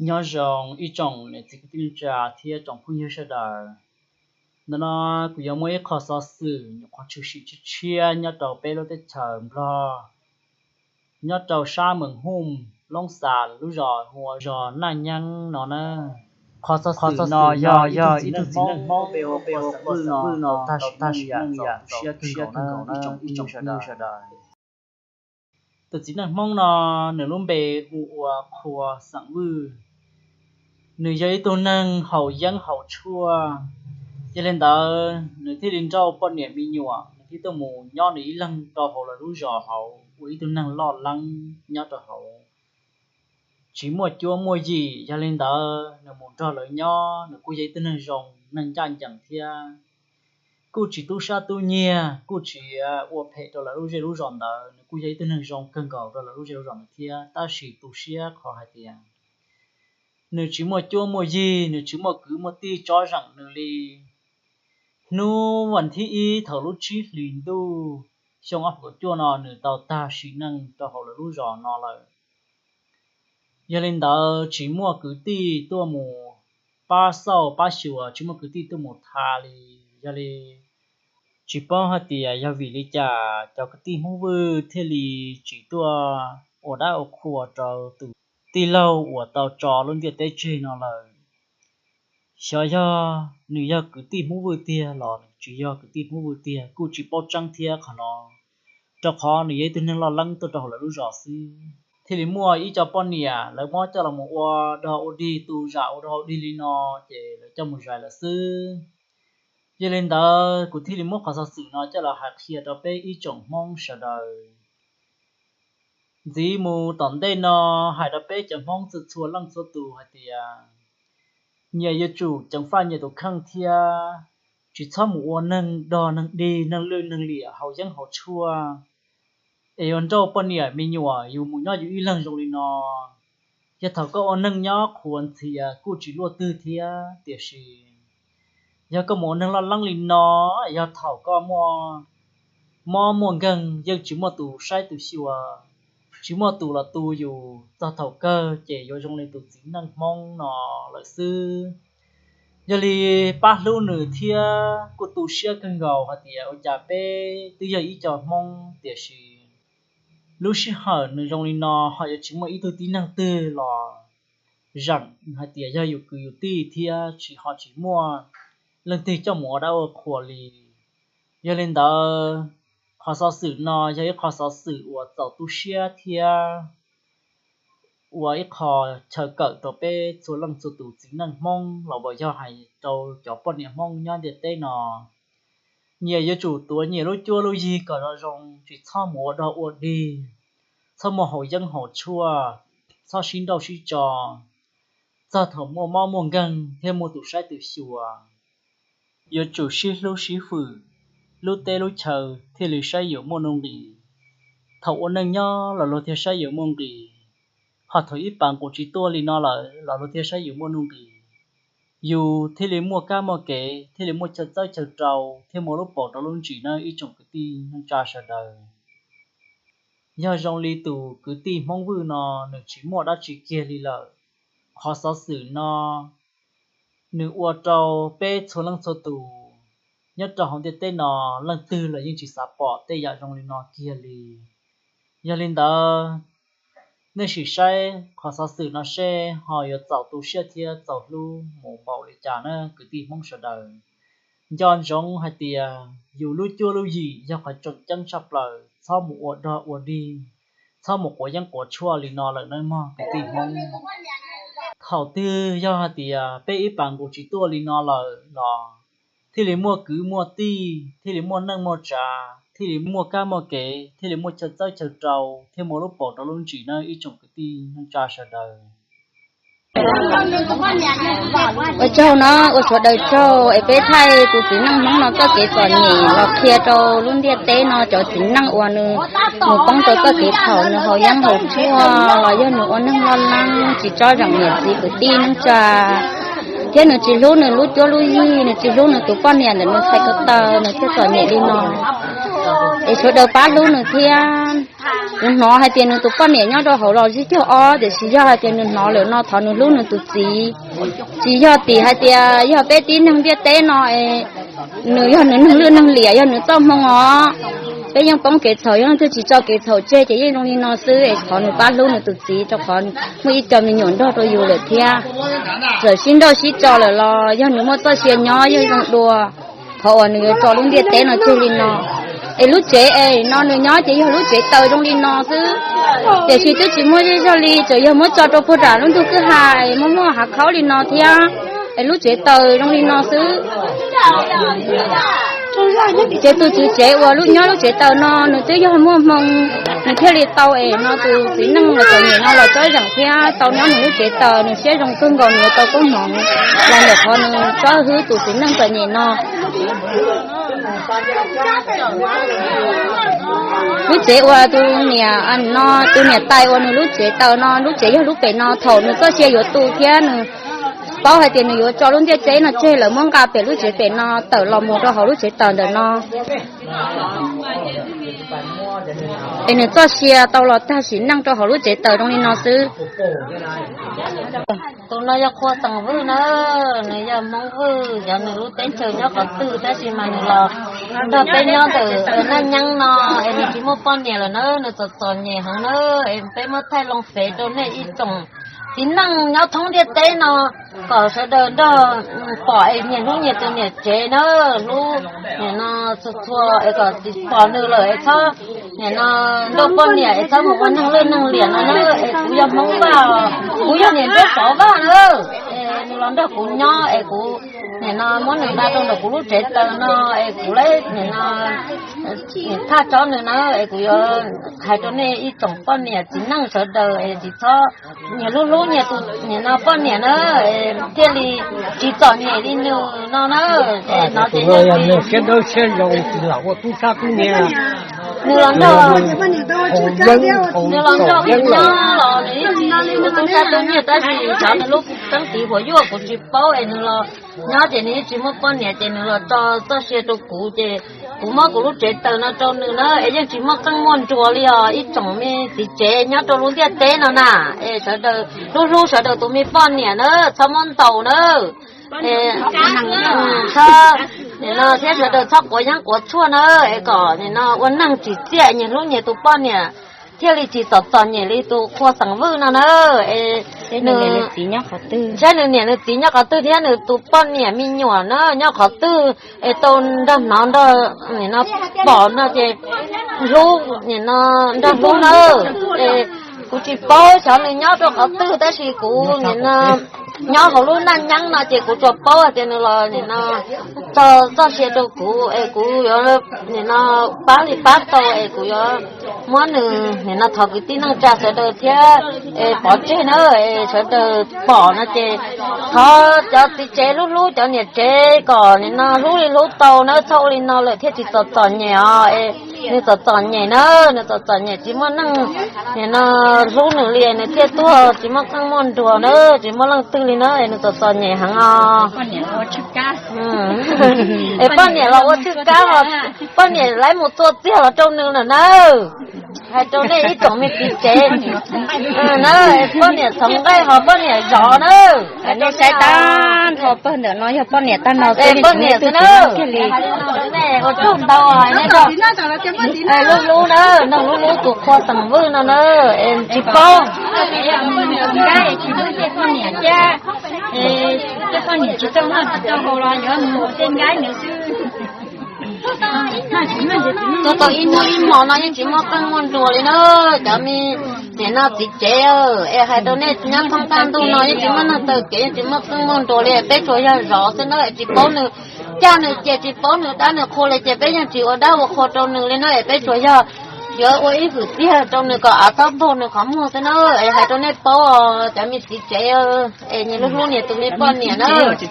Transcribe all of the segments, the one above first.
Nyob zoo ib tsoom niam txiv kwv tij neej tsa thiab tsoom phooj ywg sawv daws. Ntawm no kuv yuav muaj ib qho xov xwm nyuam qhuav tshwm sim tshiab tshiab nyob rau peb lub teb chaws Nplog, nyob rau sab Meem Hooj, Loob Xas, lub zos hu ua zos Naj Nyeeb no na. Qhov xov xwm no yog ib tug txiv neej Hmoob ua Xeem Vwj no tau tag sim neej yam txaus tu siab kawg nkaus na ib tsoom phooj ywg sawv daws. Tus txiv neej Hmoob no nws lub npe hu ua Qhua Xeem Vwj. Nws yog ib tug neeg haus yeeb haus tshuaj, yog li ntawd nws thiaj li nrauj poj niam me nyuam, nws thiaj tuaj mus nyob nws ib leeg rau hauv lawv lub zos hauv ua ib tug neeg loj leeb nyob rau hauv, tsis muaj cuab muaj yim. Yog li ntawd nws mus nrog lawv nyob, nws kuj yog ib tug neeg zoo, neeg ncaj ncees thiab kuj tsis tub sab tub nyiag, kuj tsis ua phem rau lawv lub zej lub zos ntawd, nws kuj yog ib tug neeg zoo kawg nkaus rau lawv lub zej lub zos ntawd thiab. Tab sis tu siab qhov hais tias nws tsis muaj cuab muaj yig, nws tsis muaj kwv muaj tij tsob zeem nws li. Hnub vas thib ib thaum lub tsib hlis ntuj xyoo ob phav kaum cuaj no nws tau tag sim neej rau hauv lawv lub zos no lawm. Yog li ntawd tsis muaj kwv tij tuaj mus pab xauj pab xyuas, tsis muaj kwv tij tuaj mus tham li. Yog li tsis paub hais tias yog vim li cas cov kwv tij Hmoob Vwj thiaj li tsis tuaj ua dab ua qhua rau tus tij laug uas tau tso lub ntiaj teb tseg no lawm. Xyov yog nws yog kwv tij Hmoob Vwj tiag los nws tsis yog kwv tij Hmoob Vwj tiag kuj tsis paub tseeb thiab qhov no, rau qhov nws yog ib tug neeg loj leeb tuaj rau hauv lawv lub zos xwb. Thiaj li muaj ib co poj niam lawv muab coj los mus ua dog ua dig, tu zam ua dog ua dig li no, ces lawv coj mus zais lawm xwb. Yog li ntawd kuv thiaj li muab qhov xov xwm no coj los hais qhia rau peb ib tsoom Hmoob sawv daws. Ntxiv mus tom ntej no hais rau peb cov Hmoob txhua txhua leej txhua tus hais tias nyias yuav tsum ceev faj nyias tus kheej thiab tsis txhob mus ua neeg dog neeg dig, neeg lwj neeg liam, haus yeeb haus tshuaj, es yuav nrauj poj niam me nyuam yus mus nyob yus ib leeg zoo li no. Yog thaum koj ua neeg nyob qhuav ntxhias kuj tsis luaj twg thiab, tiam sis yog koj mus ua neeg loj leeb li no, yog thaum koj muaj mob muaj nkeeg yeej tsis muaj tus saib tus xyuas, tsis muaj tus los tu yus, txog thaum kawg ces yuav zoo li tus txiv neej Hmoob no lawm xwb. Yog li pab hlub nws thiab kuj tu siab kawg nkaus hais tias ua cas peb twb yog ib co Hmoob tiam sis lub sij hawm nws zoo li no ho yuav tsis muaj ib tug tib neeg twg los zeem hais tias yog yus kwv yus tij thiab tsis ho tsis muaj leej twg coj mus ua dab ua qhua li. Yog li ntawd qhov xov xwm no yog ib qho xov xwm uas txaus tu siab thiab ua ib qho chaw kawm rau peb txhua leej txhua tus txiv neej Hmoob los uas yog hais rau cov poj niam Hmoob nyob ntiaj teb no. Nyias yuav tsum tuav nyias lub cuab lub yig kom zoo zoo, tsis txhob mus ua dog ua dig, txhob mus haus yeeb haus tshuaj, txhob sib nrauj sib tso. Txog thaum muaj mob muaj nkeeg thiab muaj tus saib tus xyuas, yuav tsum sib hlub sib hwm, lub teb lub chaw thiaj li saib yuav muaj nuj nqis. Thaum ua neej nyob los luag thiaj saib yuav muaj nqis, ho thaum ib pas nqus tsis tuaj li no lawm los luag thiaj saib yuav muaj nuj nqis. Yus thiaj li muaj kab muaj kev, thiaj li muaj chaw txawb chaw rau, thiaj muaj lub paus rau lub ntsis na ib tsoom kwv tij neej tsa sawv daws. Yog zoo li tus kwv tij Hmoob Vwj no, nws tsis muaj dab tsi kiag li lawm. Qhov xov xwm no nws ua rau peb txhua leej txhua tus nyob rau hauv ntiaj teb no, leej twg los yeej tsis xav pom tej yam zoo li no kiag li. Yog li ntawd, nej sim saib qhov xov xwm no seb ho yuav txaus tu siab thiab txaus hlub mus npaum li cas na kwv tij Hmoob sawv daws. Nco ntsoov hais tias yus lub cuab lub yig yog qhov tseem ceeb tshaj plaws, txhob mus ua dog ua dig, txhob mus quav yeeb quav tshuaj li no lawm nawb mog kwv tij Hmoob. Thaum twg yog hais tias peb ib pas nqus tsis tuaj li no lawm los thiaj li muaj kwv muaj tij, thiaj li muaj neej muaj tsav, thiaj li muaj kab muaj kev, thiaj li muaj chaw txawb chaw rau, thiaj muaj lub paus rau lub ntsis na ib tsoom kwv tij neej tsa sawv daws. Ua tsaug no, ua sawv daws tsaug es peb thaij tus txiv neej Hmoob no txoj kev txom nyem los qhia rau lub ntiaj teb no cov txiv neej uas nws mus poob rau txoj kev txhaum, nws haus yeeb haus tshuaj los yog nws ua neeg loj leeb tsis tsob zeem niam txiv kwv tij neej tsa, thiab nws tsis hlub nws lub cuab lub yig, nws tsis hlub nws tus poj niam ntawm nws txhais ko taw, nws thiaj txom nyem li no. Es sawv daws pab hlub nws thiab. Nws hnov hais tias nws tus poj niam nyob rau hauv los zib caug ob, tiam sis yog hais tias nws hnov lawm no thov nws hlub nws tus txiv. Tsis yog tim hais tias yog peb tib neeg ntiaj teb no es nws yog nws neeg lwj neeg liam, yog nws txoj hmoo os. Peb yeej poob kev txhaum, yeej twb tsis tso kev txhaum tseg, ces yeej zoo li no xwb es thov nws pab hlub nws tus txiv, rau qhov muaj ib co me nyuam nrog rau yus lawm thiab. Txawm sib nrauj sib tso lawm los yog nws muaj txoj sia nyob yeej zoo dua. Qhov uas nws yuav tso lub ntiaj teb no tseg li no, es lub tsev es no nws nyob ces yog lub tsev taws zoo li no xwb. Tiam sis twb tsis muaj zej zog li, tsuas yog muab tso rau puag nram lub ntug kwj ha es muaj muaj hav khaub li no thiab, es lub tsev taws zoo li no xwb. Ces tus tswv tsev uas lub nyob lub tsev taws no nws twb yog muaj hmoo, nws thiaj li tau es no tus txiv neej los txom nyem no los tsob zeem thiab tau nyob nws lub tsev taws, nws siab zoo kawg nkaus, nws yuav tau koob hmoov los ntawm qhov nws tsob hwb tus txiv neej txom nyem no. Lub tsev uas tus niam no, tus niam tais uas nws lub tsev taws no, lub tsev yog lub pem no, thaum nws txoj sia yuav tu thiab nws paub hais tias nws yuav tso lub ntiaj teb no tseg lawm, muab nqa pem lub tsev pem no tawm los mus rau hauv lub tsev taws ntawm no. Es nws txoj sia tau los tag sim neej rau hauv lub tsev taws zoo li no xwb. Tus no yog Qhua Xeem Vwj na, nws yog Hmoob Vwj, yog nws lub teb chaws nyob qhov twg tab sis mas nws los nrog peb nyob ntawm Naj Nyeeb no, es nws tsis muaj poj niam lawm na, nws txom txom nyem heev na, es peb muab thaij loo fev rau nej ib tsoom txiv neej nyob thoob ntiaj teb no, kom sawv daws nrog pom es nyias hlub nyias tus niam tsev na, hlub nim no txhua txhua es kom tsis pom nws lawm es txhob nim no nrauj poj niam es txhob mus ua neeg lwj neeg liam no na, es kuv yog Hmoob Vaj, kuv yog niam nraug Pov Vaj na, es nws los nrog kuv nyob es kuv nim no muab nws nqa rau ntawm kuv lub tsev taws no, es kuv lawv nim no thaj tsob nws na, es kuv yuav hais rau nej ib tsoom poj niam txiv neej sawv daws es tsis txhob nyias hlub hlub nyias tus nim no poj niam na, thiaj li tsis txom nyem li nws no na. Es no ces yog siab dawb siab zoo tsis lam ua tub sab tub nyiag. Nws los nrog, nws los nrog kuv nyob los nws yeej tsis ua tub sab tub nyiag tab sis xyov nws lub teeb tiv huam yuaj kuv tsis paub es nws los nyob ces nws yeej tsis muaj poj niam ces nws los tso txoj sia rau kuv ces kuv muab kuv lub tsev taws no rau nws na, es yeej tsis muaj qeej muaj nruas li os ib tsoom me txiv tsev nyob rau lub ntiaj teb no na. Es sawv daws hlub hlub sawv daws tus me poj niam na, txhob muab ntaus na. Txhob nim no thiab sawv daws txhob quav yeeb quav tshuaj na, es kom nim no ua neeg tsim txiaj nyias hlub nyias tus poj niam thiaj li tsis txom txom nyem li tus Qhua Xeem Vwj no na. Es nws, saib nws niam nws txiv nyob qhov twg thiab nws tus poj niam me nyuam na nyob qhov twg, es tau nrog hnov nrog nim no pom no ces hlub nim no nrog hlub na. Es kuv tsis paub xyov nws nyob rau qhov twg tab sis kuv nim no nyob hauv lub Naj Nyeeb no ces kuv tsuas paub hais tias nws los nim no tso txoj sia rau kuv es kuv yuav nim no pab li pab tau es kuv yuav muab nws nim no thov kwv tij neej tsa sawv daws thiab es pov tseg na, es sawv daws pom no ces thov cov txiv tsev hlub hlub cov niam tsev kom nim no hlub li hlub tau na, txhob ua li no lawm thiaj tsis txom txom nyem os. Es nws txom txom nyem na, nws txom txom nyem tsis muaj neeg nim no hlub nws li nws thiaj tuag tsis muaj qeej muaj nruas na, tsis muaj leej twg li na, es nws txom txom nyem heev os. Es poj niam los ua tswj kab os, poj niam laiv mus txua txiag los rau nws lawm na. Hais rau nej ib tsoom me txiv tsev na, poj niam txhoov nqaij ho poj niam zov na. Nej saib tag nrho pawg ntawm no yog poj niam tag nrho xwb, poj niam xwb na. Ua tsaug ntau, lub hlub na, nrog lub hlub tus Qhua Xeem Vwj no na, tsis paub. Poj niam tsis tau noj tsis tau haus los yuav mus ua tej nqaij nws xwb. Tuaj tau ib hnub ib hmo no yeej tsis muaj qeej muaj nruas li na. Cov me niam no txiv tsev, es hais rau nej nyob thoob qab ntuj no yeej tsis muaj neeg taw kev, yeej tsis muaj qeej muaj nruas li, peb tsuas yog zov xwb na, es tsis paub nws caj nws ces tsis paub nws dab nws qhua li ces peb yeej tsis ua dab ua qhua rau nws li na, es peb tsuas yog yuav ua ib hwm tiag rau nws kom av txhob npog nws qhov muag xwb na. Es hais rau nej paub os cov me txiv tsev, es nyias lub hlub nyias tus me poj niam na. Cov me txiv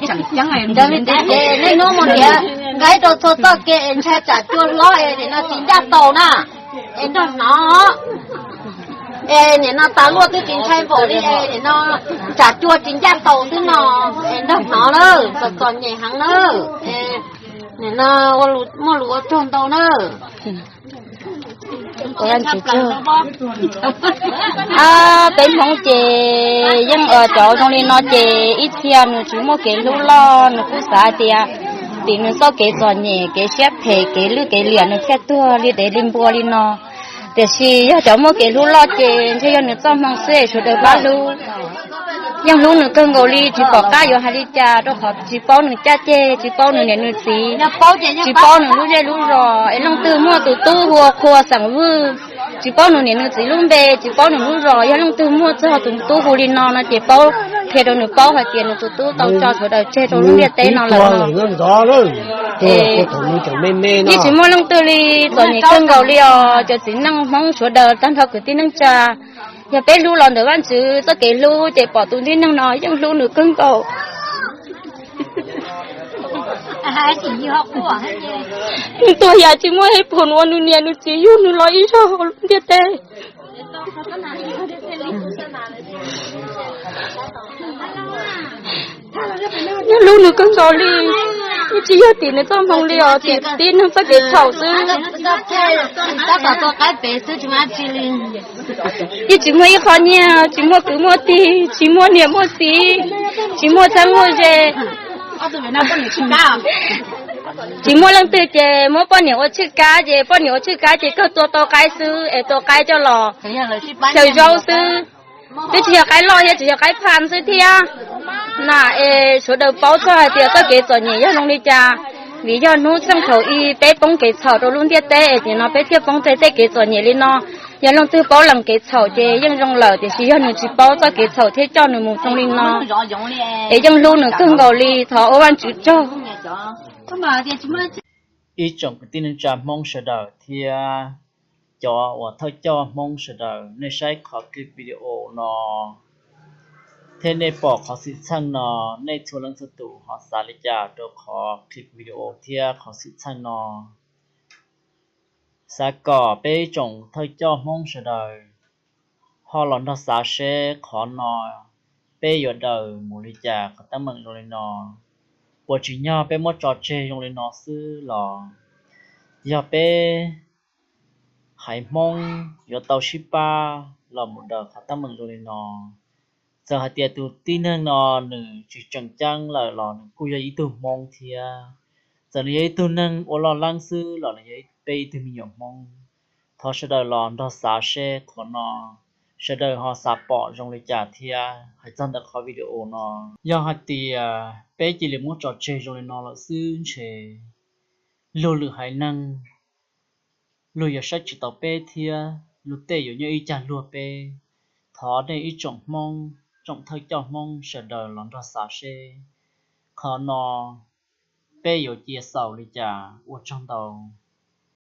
tsev, nej hnub mus nrhiav nqaij rau txhua txoj kev es ntshai tsam cua hlob es nim no tsis ncaj taus na, es nrog hnov. Es nim no tas luaj twb tsis ntshai npaum li es nim no tsam cua tsis ncaj taus xwb no, es nrog hnov na, txom txom nyem heev na. Es nim no muaj lus ua tsaug ntau na. Ua Vajtswv tsaug. Peb Hmoob ces yeej ua cov zoo li no ces ib txhia nws tsis muaj kev hlub loj, nws kuj xav hais tias tim nws txoj kev txom nyem, kev siab phem, kev lwj kev liam nws thiaj tuag li dev li npua li no. Tiam sis yog cov muaj kev hlub loj ces ntshe yog nws txoj hmoo xwb es sawv daws pab hlub. Yeej hlub nws kawg nkaus li, tsis pom qab yuav hais li cas rau qhov tsis paub nws caj ceg, tsis paub nws niam nws txiv, tsis paub nws lub zej lub zos. Es leej twg muaj tus tub hu ua Qhua xeem Vwj, tsis paub nws niam nws txiv lub npe, tsis paub nws lub zos. Yog leej twg muaj txog tus tub hu li no no ces paub, qhia rau nws paub hais tias nws tus tub tau tso sawv daws tseg rau lub ntiaj teb no lawm no. Yeej tsis muaj leej twg li, txom nyem kawg nkaus li os cov txiv neej Hmoob sawv daws tag nrho kwv tij neej tsa. Yog peb hlub los ntawm Vajtswv txoj kev hlub ces pom tus tib neeg no yeej hlub nws kawg nkaus. Nws tuag yam tsis muaj hej phoom uas nws niam nws txiv yug nws los ib zaug hauv lub ntiaj teb. Yeej hlub nws kawg nkaus li, yeej tsis yog tim nws txoj hmoo li os, tim tib neeg txoj kev txhaum xwb. Yeej tsis muaj ib qho nyiaj, tsis muaj kwv muaj tij, tsis muaj niam muaj txiv, tsis muaj txheeb muaj ze. Tsis muaj leej twg ces muab poj niam ua tshwj kab, ces poj niam ua tshwj kab ces kawg tua tau qaib xwb es tua qaib coj los xyaw zaub xwb. Twb tsis yog qaib loj thiab, tsis yog qaib pha xwb thiab. Na es sawv daws paub txog hais tias txoj kev txom nyem yog zoo li cas, vim yog hnub txheej thaum ub peb poob kev txhaum rau lub ntiaj teb es nim no peb thiaj poob tej tej kev txom nyem li no. Yog leej twg paub lees kev txhaum ces yeej zoo lawm, tiam sis yog nws tsis paub txoj kev txhaum thiab coj nws mus zoo li no, es yeej hlub nws kawg nkaus li, thov ua Vajtswv tsaug. Ib tsoom kwv tij neej tsa Hmoob sawv daws thiab cov uas thawj coj Hmoob sawv daws, nej saib qhov clip video no thiab nej pom qhov xwm txheej no, nej txhua leej txhua tus ho xav li cas rau qhov clip video thiab qhov xwm txheej no? Xav kom peb ib tsoom thawj coj Hmoob sawv daws ho los nrog xav seb qhov no peb yuav daws mus li cas qhov teeb meem zoo li no. Puas tsim nyog peb muab tso tseg zoo li no xwb los yog peb haiv Hmoob yuav tau sib pab los mus daws qhov teeb meem zoo li no? Txawm hais tias tus tib neeg no nws tsis tseem ceeb lawm los nws kuj yog ib tug Hmoob thiab. Txawm nws yog ib tug neeg ua loj leeb xwb los nws yog peb ib tug me nyuam Hmoob. Thov sawv daws los nrog xav seb qhov no sawv daws ho xav pom zoo li cas thiab. Hais txog ntawm qhov video no, yog hais tias peb cia li muab tso tseg zoo li no lawm xwb ntshe luag lwm haiv neeg luag yuav saib tsis taus peb thiab luag tej yuav nyob ib cag luag peb. Thov nej ib tsoom Hmoob, tsoom thawj coj Hmoob sawv daws los nrog xav seb qhov no peb yuav cia xaus li cas. Ua tsaug ntau.